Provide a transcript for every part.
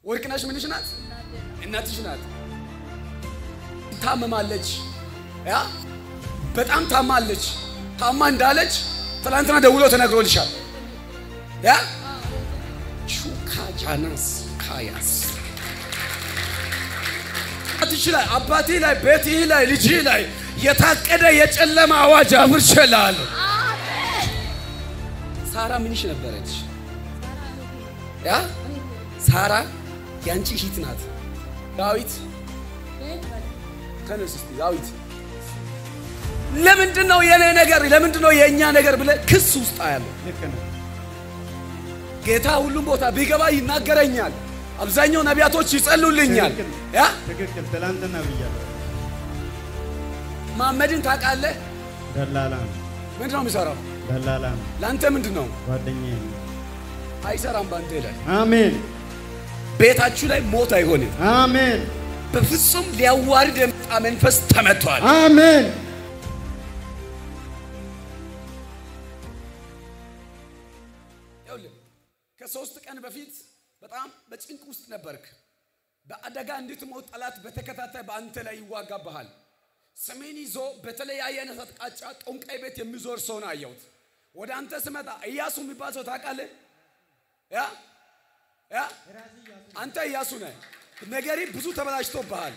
ወርቅነሽ ምንሽ ናት? እናትሽ ናት። ታመማለች። ያ በጣም ታማለች። ታማ እንዳለች ትላንትና ደውሎ ተነግሮልሻል። ያ ቹካ ጃናስ ካያስ ላይ አባቴ ላይ ቤትህ ላይ ልጅህ ላይ የታቀደ የጨለማ አዋጅ አፍርሼልሃለሁ። ሳራ ምንሽ ነበረች? ያ ሳራ ያንቺ እህት ናት። ዳዊት ተነስ እስቲ ዳዊት፣ ለምንድን ነው የኔ ነገር ለምንድን ነው የእኛ ነገር ብለህ ክስ ውስጥ አያለሁ። ጌታ ሁሉም ቦታ ቢገባ ይናገረኛል። አብዛኛው ነቢያቶች ይጸሉልኛል። ያ ትክክል። ትላንትና ብያለሁ። መሐመድን ታውቃለህ? ደላላ ነው። ምንድን ነው የሚሰራው? ደላላ ነው። ለአንተ ምንድን ነው? ጓደኛዬ ነው። አይሰራም በአንተ ላይ። አሜን። ቤታችሁ ላይ ሞት አይሆንም። አሜን። በፍጹም ሊያዋርድ የመጣ መንፈስ ተመቷል። አሜን። ይኸውልህ ከ3 ቀን በፊት በጣም በጭንቅ ውስጥ ነበርክ። በአደጋ እንድትሞት ጠላት በተከታታይ በአንተ ላይ ይዋጋብሃል። ስሜን ይዞ በተለያየ አይነት አቅጣጫ ጠንቋይ ቤት የሚዞር ሰው ነው አየሁት። ወደ አንተ ስመጣ ኢያሱ የሚባል ሰው ታውቃለህ? ያ ያ አንተ ኢያሱ ነህ። ነገሪ ብዙ ተበላሽቶብሃል።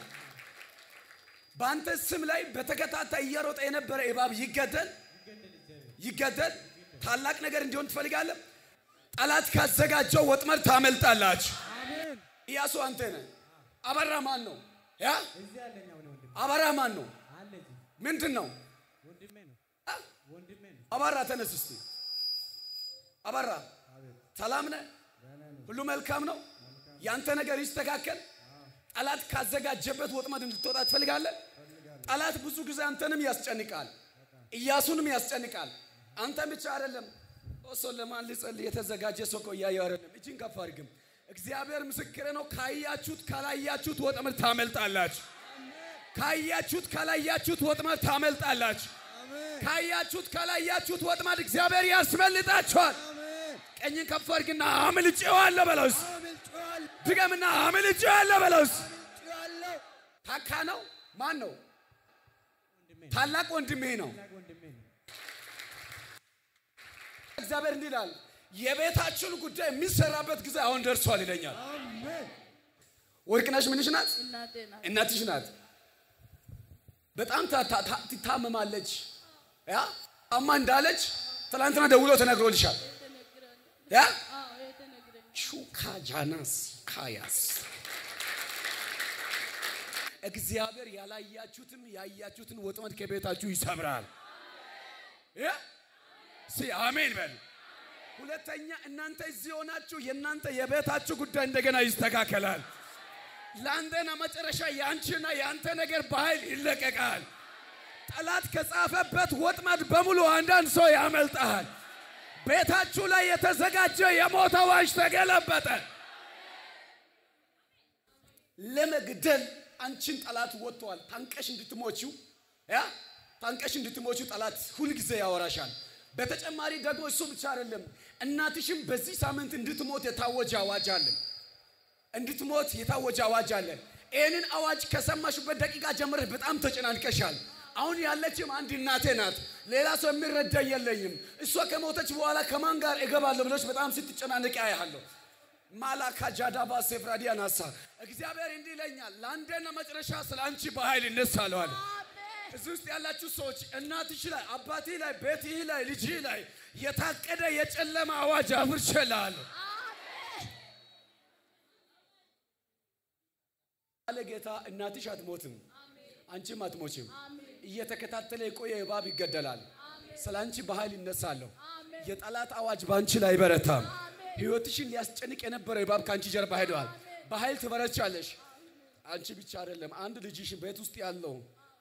በአንተ ስም ላይ በተከታታይ እየሮጠ የነበረ እባብ ይገደል ይገደል። ታላቅ ነገር እንዲሆን ትፈልጋለህ? ጠላት ካዘጋጀው ወጥመድ ታመልጣላችሁ። ኢያሱ አንተ ነህ። አበራ ማን ነው? ያ አበራ ማን ነው? ምንድን ነው? አበራ ተነስ እስቲ። አበራ ሰላም ነህ? ሁሉ መልካም ነው? ያንተ ነገር ይስተካከል። ጠላት ካዘጋጀበት ወጥመድ እንድትወጣ ትፈልጋለህ? ጠላት ብዙ ጊዜ አንተንም ያስጨንቃል፣ ኢያሱንም ያስጨንቃል። አንተን ብቻ አይደለም። ኦሶ ለማን ልጸልይ የተዘጋጀ ሰው እኮ እያየሁ አይደለም። እጅን ከፍ አድርግም። እግዚአብሔር ምስክሬ ነው። ካያችሁት ካላያችሁት ወጥመድ ታመልጣላችሁ። ካያችሁት ካላያችሁት ወጥመድ ታመልጣላችሁ። ካያችሁት ካላያችሁት ወጥመድ እግዚአብሔር ያስመልጣችኋል። ቀኝን ከፍ አድርግና አምልጬዋለሁ በለውስ። ድገምና አምልጬዋለሁ በለውስ። ታካ ነው። ማን ነው? ታላቅ ወንድሜ ነው። እግዚአብሔር እንዲህ ይላል፣ የቤታችን ጉዳይ የሚሰራበት ጊዜ አሁን ደርሷል ይለኛል። ወርቅነሽ ምንሽ ናት? እናትሽ ናት። በጣም ትታመማለች። ያ ታማ እንዳለች ትላንትና ደውሎ ተነግሮልሻል። ያ ሹካ ጃናስ ካያስ እግዚአብሔር ያላያችሁትም ያያችሁትን ወጥመድ ከቤታችሁ ይሰብራል። ያ ሲ አሜን በል። ሁለተኛ እናንተ እዚህ ሆናችሁ የእናንተ የቤታችሁ ጉዳይ እንደገና ይስተካከላል። ለአንተና መጨረሻ የአንቺና የአንተ ነገር በኃይል ይለቀቃል። ጠላት ከጻፈበት ወጥመድ በሙሉ አንዳንድ ሰው ያመልጣል። ቤታችሁ ላይ የተዘጋጀ የሞት አዋጅ ተገለበጠ። ለመግደል አንቺን ጠላት ወጥቷል። ታንቀሽ እንድትሞቺው ያ ታንቀሽ እንድትሞቺው ጠላት ሁልጊዜ ያወራሻል። በተጨማሪ ደግሞ እሱ ብቻ አይደለም፣ እናትሽም በዚህ ሳምንት እንድትሞት የታወጀ አዋጅ አለ። እንድትሞት የታወጀ አዋጅ አለ። ይህንን አዋጅ ከሰማሽበት ደቂቃ ጀምረሽ በጣም ተጨናንቀሻል። አሁን ያለችም አንድ እናቴ ናት። ሌላ ሰው የሚረዳኝ የለኝም። እሷ ከሞተች በኋላ ከማን ጋር እገባለሁ ብለሽ በጣም ስትጨናነቂ አያለሁ። ማላካ ጃዳባ ሴፍራዲያ ናሳ እግዚአብሔር እንዲህ ይለኛል፣ ለአንዴና መጨረሻ ስለ አንቺ በኃይል እነሳለሁ አለ። እዚህ ውስጥ ያላችሁ ሰዎች እናትሽ ላይ፣ አባትህ ላይ፣ ቤትህ ላይ፣ ልጅህ ላይ የታቀደ የጨለማ አዋጅ አፍርሼልሃለሁ አለ ጌታ። እናትሽ አትሞትም፣ አንቺም አትሞችም። እየተከታተለ የቆየ እባብ ይገደላል። ስለ አንቺ በኃይል ይነሳለሁ። የጠላት አዋጅ በአንቺ ላይ አይበረታም። ህይወትሽን ሊያስጨንቅ የነበረ እባብ ከአንቺ ጀርባ ሄደዋል። በኃይል ትበረቻለሽ። አንቺ ብቻ አይደለም፣ አንድ ልጅሽ ቤት ውስጥ ያለው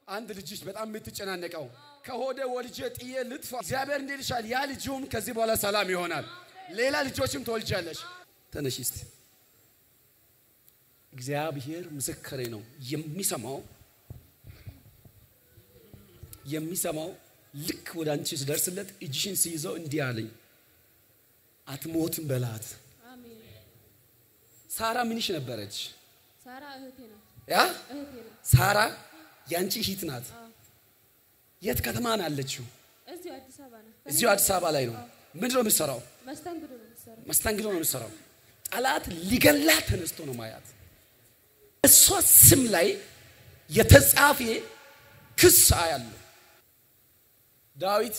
አንድ ልጅሽ በጣም የምትጨናነቀው ከሆደ ወልጄ ጥዬ ልጥፋ። እግዚአብሔር እንዲህ ይልሻል፣ ያ ልጅውም ከዚህ በኋላ ሰላም ይሆናል። ሌላ ልጆችም ትወልጃለሽ። ተነሺ እስቲ። እግዚአብሔር ምስክሬ ነው። የሚሰማው ልክ ወደ አንቺ ስደርስለት እጅሽን ሲይዘው እንዲህ አለኝ፣ አትሞትም በላት። ሳራ ምንሽ ነበረች? ሳራ እህቴ ናት። ያ እህቴ ናት። ሳራ ያንቺ እህት ናት። የት ከተማ ነው ያለችው? እዚሁ አዲስ አበባ ናት። እዚሁ አዲስ አበባ ላይ ነው። ምንድን ነው የምትሰራው? መስተንግዶ ነው የምትሰራው። መስተንግዶ ነው የምትሰራው። ጠላት ሊገላት ተነስቶ ነው ማያት። እሷ ስም ላይ የተጻፈ ክስ አያለሁ። ዳዊት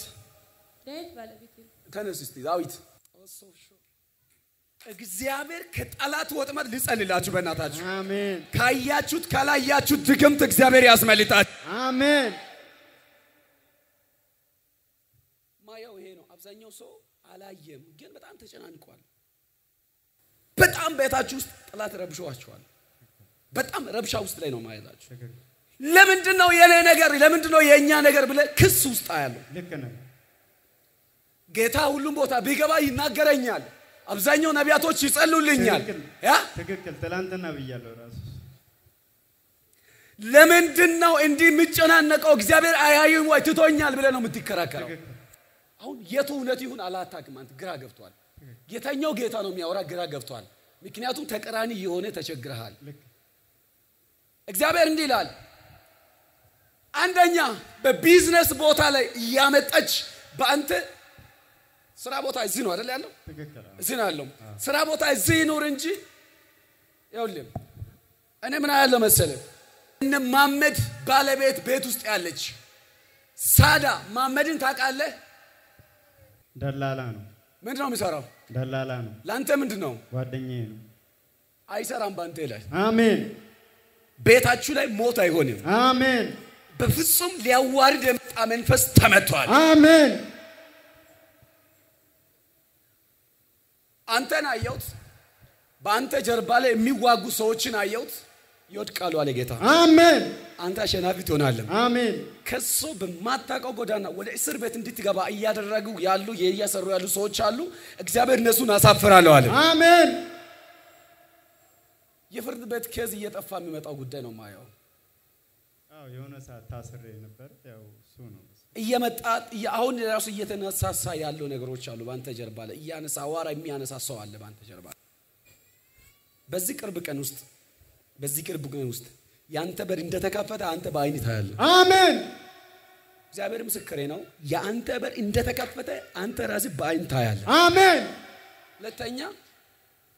ዳዊት ባለቤቴ ነው። ተነስ እስቲ ዳዊት። እግዚአብሔር ከጠላት ወጥመድ ልጸልላችሁ በእናታችሁ። አሜን። ካያችሁት ካላያችሁት ድግምት እግዚአብሔር ያስመልጣችሁ። አሜን። ማየው ይሄ ነው። አብዛኛው ሰው አላየም፣ ግን በጣም ተጨናንቋል። በጣም ቤታችሁ ውስጥ ጠላት ረብሸዋችኋል። በጣም ረብሻ ውስጥ ላይ ነው ማየታችሁ። ለምንድን ነው የኔ ነገር፣ ለምንድን ነው የእኛ ነገር ብለህ ክስ ውስጥ አያለሁ። ልክ ነህ። ጌታ ሁሉም ቦታ ቢገባ ይናገረኛል። አብዛኛው ነቢያቶች ይጸሉልኛል። ያ ትክክል። ትላንትና ብያለሁ ራሱ። ለምንድን ነው እንዲህ የምጨናነቀው? እግዚአብሔር አያይም ወይ ትቶኛል ብለህ ነው የምትከራከረው። አሁን የቱ እውነት ይሁን አላታውቅም። አንተ ግራ ገብቷል። የተኛው ጌታ ነው የሚያወራ፣ ግራ ገብቷል። ምክንያቱም ተቀራኒ የሆነ ተቸግረሃል። እግዚአብሔር እንዲህ ይላል፣ አንደኛ በቢዝነስ ቦታ ላይ እያመጣች በአንተ ስራ ቦታ እዚህ ነው አይደል ያለው? እዚህ ነው ያለው። ስራ ቦታ እዚህ ይኑር እንጂ ይኸውልህ፣ እኔ ምን አያለው መሰለህ፣ እነ ማመድ ባለቤት ቤት ውስጥ ያለች ሳዳ ማመድን ታውቃለህ? ደላላ ነው። ምንድን ነው የሚሰራው? ደላላ ነው። ለአንተ ምንድን ነው? ጓደኛዬ ነው። አይሰራም ባንተ ላይ። አሜን። ቤታችሁ ላይ ሞት አይሆንም። አሜን። በፍጹም ሊያዋርድ የመጣ መንፈስ ተመቷል። አሜን። አንተን አየሁት። በአንተ ጀርባ ላይ የሚዋጉ ሰዎችን አየሁት። ይወድቃሉ አለ ጌታ። አሜን። አንተ አሸናፊ ትሆናለህ። አሜን። ከሶ በማታውቀው ጎዳና ወደ እስር ቤት እንድትገባ እያደረጉ ያሉ እያሰሩ ያሉ ሰዎች አሉ። እግዚአብሔር እነሱን አሳፍራለሁ አለ። አሜን። የፍርድ ቤት case እየጠፋ የሚመጣው ጉዳይ ነው ማየው። አዎ የሆነ ሰዓት ታስሬ ነበር። ያው እሱ ነው እየመጣ አሁን ራሱ እየተነሳሳ ያለው ነገሮች አሉ። በአንተ ጀርባ ላይ እያነሳ አዋራ የሚያነሳ ሰው አለ በአንተ ጀርባ። በዚህ ቅርብ ቀን ውስጥ በዚህ ቅርብ ቀን ውስጥ ያንተ በር እንደተከፈተ አንተ በአይን ታያለህ። አሜን። እግዚአብሔር ምስክሬ ነው። ያንተ በር እንደተከፈተ አንተ ራስህ በአይን ታያለህ። አሜን። ሁለተኛ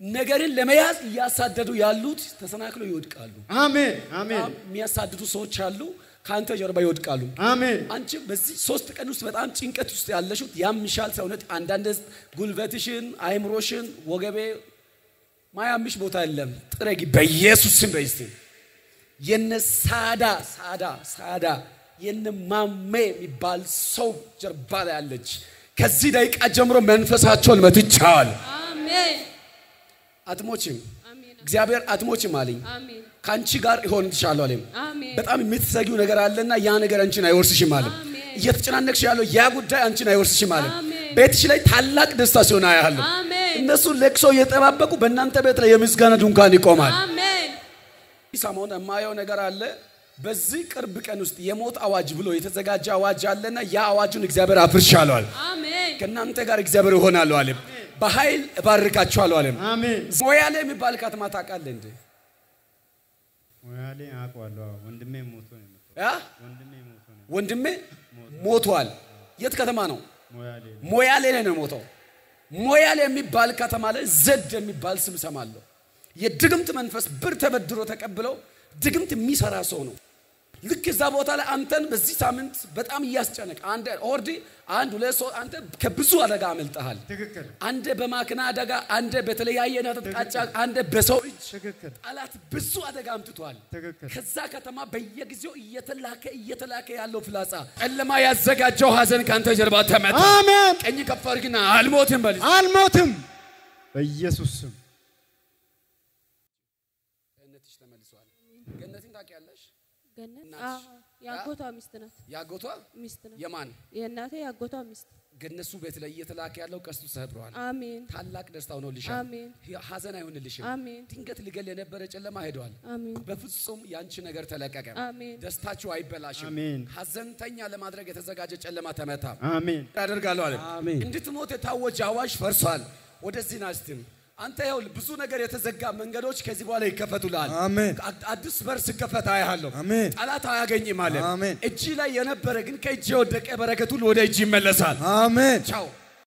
ነገርን ለመያዝ እያሳደዱ ያሉት ተሰናክለው ይወድቃሉ። አሜን። አሜን። የሚያሳድዱ ሰዎች አሉ፣ ከአንተ ጀርባ ይወድቃሉ። አሜን። አንቺ በዚህ 3 ቀን ውስጥ በጣም ጭንቀት ውስጥ ያለሽው ያምሻል ሰውነት፣ አንዳንድ ጉልበትሽን፣ አይምሮሽን፣ ወገቤ ማያምሽ ቦታ የለም። ጥረጊ በኢየሱስ ስም በይስቲ። የነ ሳዳ ሳዳ ሳዳ የነ ማሜ የሚባል ሰው ጀርባ ላይ ያለች ከዚህ ደቂቃ ጀምሮ መንፈሳቸውን መትቻለሁ። አሜን። አትሞችም። አሜን። እግዚአብሔር አትሞችም አለኝ። አሜን። ካንቺ ጋር እሆንልሻለሁ አለኝ። አሜን። በጣም የምትሰጊው ነገር አለና ያ ነገር አንቺን አይወርስሽም አለ። እየተጨናነቅሽ ያለው ያ ጉዳይ አንቺን አይወርስሽም አለ። ቤትሽ ላይ ታላቅ ደስታ ሲሆን አያለሁ። አሜን። እነሱ ለቅሶ እየጠባበቁ በእናንተ ቤት ላይ የምስጋና ድንኳን ይቆማል። አሜን። ሰሞኑን የማየው ነገር አለ። በዚህ ቅርብ ቀን ውስጥ የሞት አዋጅ ብሎ የተዘጋጀ አዋጅ አለና ያ አዋጁን እግዚአብሔር አፍርሻለሁ አለ። አሜን። ከእናንተ ጋር እግዚአብሔር ይሆናል አለ። በኃይል እባርካችኋለሁ አለ። አሜን። ሞያሌ የሚባል ከተማ ታውቃለህ እንዴ? ሞያሌ አውቀዋለሁ። ወንድሜ ሞቶ ነው የመጣው። ያ ወንድሜ ሞቶ ነው። ወንድሜ ሞቷል። የት ከተማ ነው? ሞያሌ። ሞያሌ ላይ ነው የሞተው። ሞያሌ የሚባል ከተማ ላይ ዘድ የሚባል ስም ሰማለሁ። የድግምት መንፈስ ብር ተበድሮ ተቀብለው ድግምት የሚሰራ ሰው ነው። ልክ እዛ ቦታ ላይ አንተን በዚህ ሳምንት በጣም እያስጨነቅ አንድ already አንድ ሁለት ሰው አንተ ከብዙ አደጋ አመልጠሃል። ትክክል። አንደ በማኪና አደጋ፣ አንደ በተለያየ አቅጣጫ፣ አንደ በሰው እጅ ትክክል። ጠላት ብዙ አደጋ አምጥቷል። ትክክል። ከዛ ከተማ በየጊዜው እየተላከ እየተላከ ያለው ፍላጻ ጨለማ ያዘጋጀው ሀዘን ካንተ ጀርባ ተመታ። አሜን። ቀኝ ከፍ አድርግና አልሞትም በል። አልሞትም በኢየሱስ ስም። ገነትሽ ተመልሷል። ገነትን ታውቂያለሽ? ገነት ያጎቷ ሚስት ናት። ያጎቷ ሚስት ናት። የማን? የእናቴ ያጎቷ ሚስት። ገነሱ ቤት ላይ እየተላከ ያለው ቀስቱ ሰብሯል። አሜን። ታላቅ ደስታ ሆኖልሻል። አሜን። ሀዘን አይሆንልሽም። አሜን። ድንገት ሊገል የነበረ ጨለማ ሄዷል። አሜን። በፍጹም ያንቺ ነገር ተለቀቀ። አሜን። ደስታችሁ አይበላሽም። አሜን። ሀዘንተኛ ለማድረግ የተዘጋጀ ጨለማ ተመታ። አሜን። ያደርጋለሁ አለ። አሜን። እንድትሞት የታወጀ አዋጅ ፈርሷል። ወደዚህ ና እስቲ። አንተ ይኸውልህ ብዙ ነገር የተዘጋ መንገዶች ከዚህ በኋላ ይከፈቱልሃል። አሜን። አዲስ በር ሲከፈት አያለሁ። አሜን። ጠላት አያገኝም አለ። አሜን። እጅ ላይ የነበረ ግን ከእጅ የወደቀ በረከት ሁሉ ወደ እጅ ይመለሳል። አሜን። ቻው።